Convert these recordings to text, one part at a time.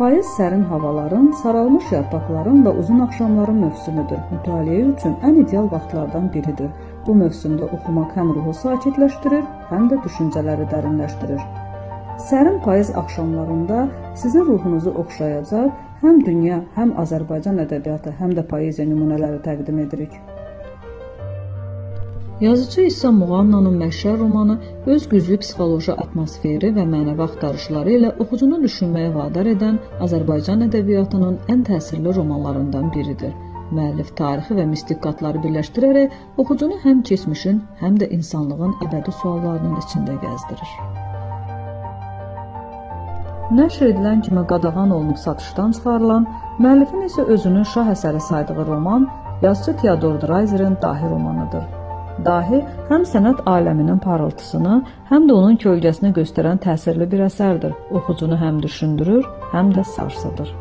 Payız sərin havaların, saralmış yarpaqların və uzun axşamların mövsümüdür. Mütaliə üçün ən ideal vaxtlardan biridir. Bu mövsümdə oxumaq həm ruhu sakitləşdirir, həm də düşüncələri dərinləşdirir. Sərin payız axşamlarında sizin ruhunuzu oxşayacaq həm dünya, həm Azərbaycan ədəbiyyatı, həm də poeziya nümunələri təqdim edirik. Yazıcı İsa Muğannanın Məhşər romanı öz güclü psixoloji atmosferi və mənəvi axtarışları ilə oxucunu düşünməyə vadar edən Azərbaycan ədəbiyyatının ən təsirli romanlarından biridir. Müəllif tarixi və mistik qatları birləşdirərək oxucunu həm keçmişin, həm də insanlığın əbədi suallarının içində gəzdirir. Nəşr edilən kimi qadağan olunub satışdan çıxarılan, müəllifin isə özünün şah əsəri saydığı roman yazıcı Theodor Dreiser'in Dahi romanıdır. Dahi həm sənət aləminin parıltısını, həm də onun kölgəsini göstərən təsirli bir əsərdir. Oxucunu həm düşündürür, həm də sarsıdır.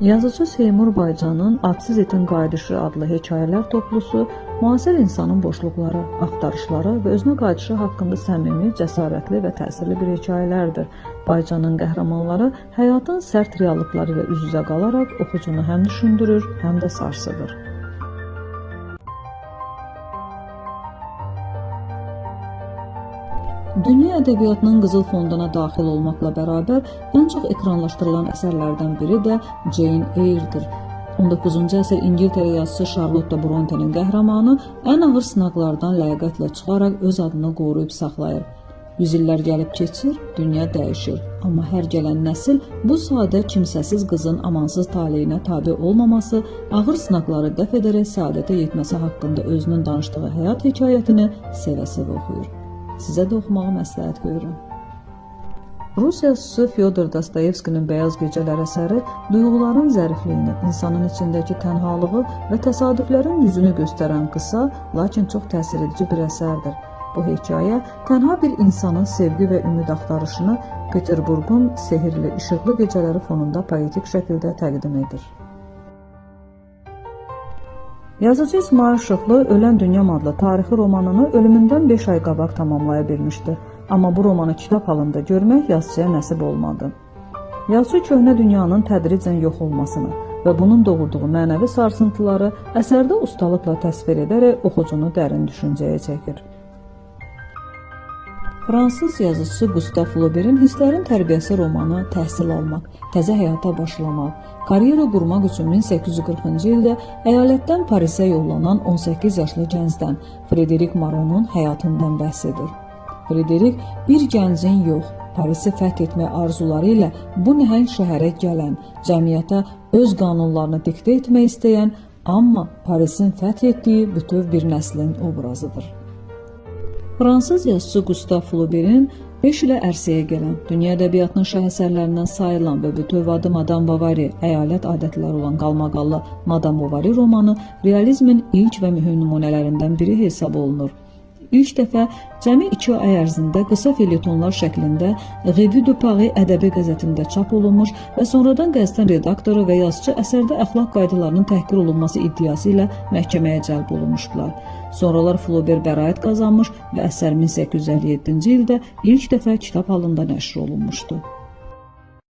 Yazıcı Seymur Baycanın Adsız İtin Qayıdışı adlı hekayələr toplusu müasir insanın boşluqları, axtarışları və özünə qayıdışı haqqında səmimi, cəsarətli və təsirli bir hekayələrdir. Baycanın qəhrəmanları həyatın sərt reallıqları ilə üz-üzə qalaraq oxucunu həm düşündürür, həm də sarsıdır. Dünya ədəbiyyatının qızıl fonduna daxil olmaqla bərabər ən çox ekranlaşdırılan əsərlərdən biri də Jane Eyre-dir. 19-cu əsr İngiltərə yazıçısı Charlotte Bronte'nin qəhrəmanı ən ağır sınaqlardan ləyaqətlə çıxaraq öz adını qoruyub saxlayır. Yüzillər gəlib keçir, dünya dəyişir. Amma hər gələn nəsil bu sadə, kimsəsiz qızın amansız taleyinə tabe olmaması, ağır sınaqları dəf edərək səadətə yetməsi haqqında özünün danışdığı həyat hekayətini sevə-sevə oxuyur. Sizə də oxumağı məsləhət görürəm. Rus yazıçısı Fyodor Dostoyevskinin Bəyaz Gecələr əsəri duyğuların zərifliyini, insanın içindəki tənhalığı və təsadüflərin yüzünü göstərən qısa, lakin çox təsir edici bir əsərdir. Bu hekayə tənha bir insanın sevgi və ümid axtarışını Peterburqun sehirli, işıqlı gecələri fonunda poetik şəkildə təqdim edir. Yazıcı İsmail Şıxlı Ölən Dünyam adlı tarixi romanını ölümündən 5 ay qabaq tamamlaya bilmişdi. Amma bu romanı kitab halında görmək yazıçıya nəsib olmadı. Yazıcı köhnə dünyanın tədricən yox olmasını və bunun doğurduğu mənəvi sarsıntıları əsərdə ustalıqla təsvir edərək oxucunu dərin düşüncəyə çəkir. Fransız yazıçısı Gustave Flaubert'in Hisslərin Tərbiyəsi romanı təhsil almaq, təzə həyata başlamaq, karyera qurmaq üçün 1840-cı ildə əyalətdən Parisə yollanan 18 yaşlı gəncdən Frederik Maronun həyatından bəhs edir. Frederik bir gəncin yox, Parisi fəth etmək arzuları ilə bu nəhəng şəhərə gələn, cəmiyyətə öz qanunlarını diktə etmək istəyən, amma Parisin fəth etdiyi bütöv bir nəslin obrazıdır. Fransız yazıçısı Gustave Flaubert'in 5 ilə ərsəyə gələn, dünya ədəbiyyatının şah əsərlərindən sayılan və bütöv adı Madame Bovary, əyalət adətləri olan qalmaqallı Madame Bovary romanı realizmin ilk və mühüm nümunələrindən biri hesab olunur. İlk dəfə cəmi 2 ay ərzində qısa felyetonlar şəklində Revue de Paris ədəbi qəzetində çap olunmuş və sonradan qəzetin redaktoru və yazıçı əsərdə əxlaq qaydalarının təhqir olunması iddiası ilə məhkəməyə cəlb olunmuşdular. Sonralar Flaubert bəraət qazanmış və əsər 1857-ci ildə ilk dəfə kitab halında nəşr olunmuşdu.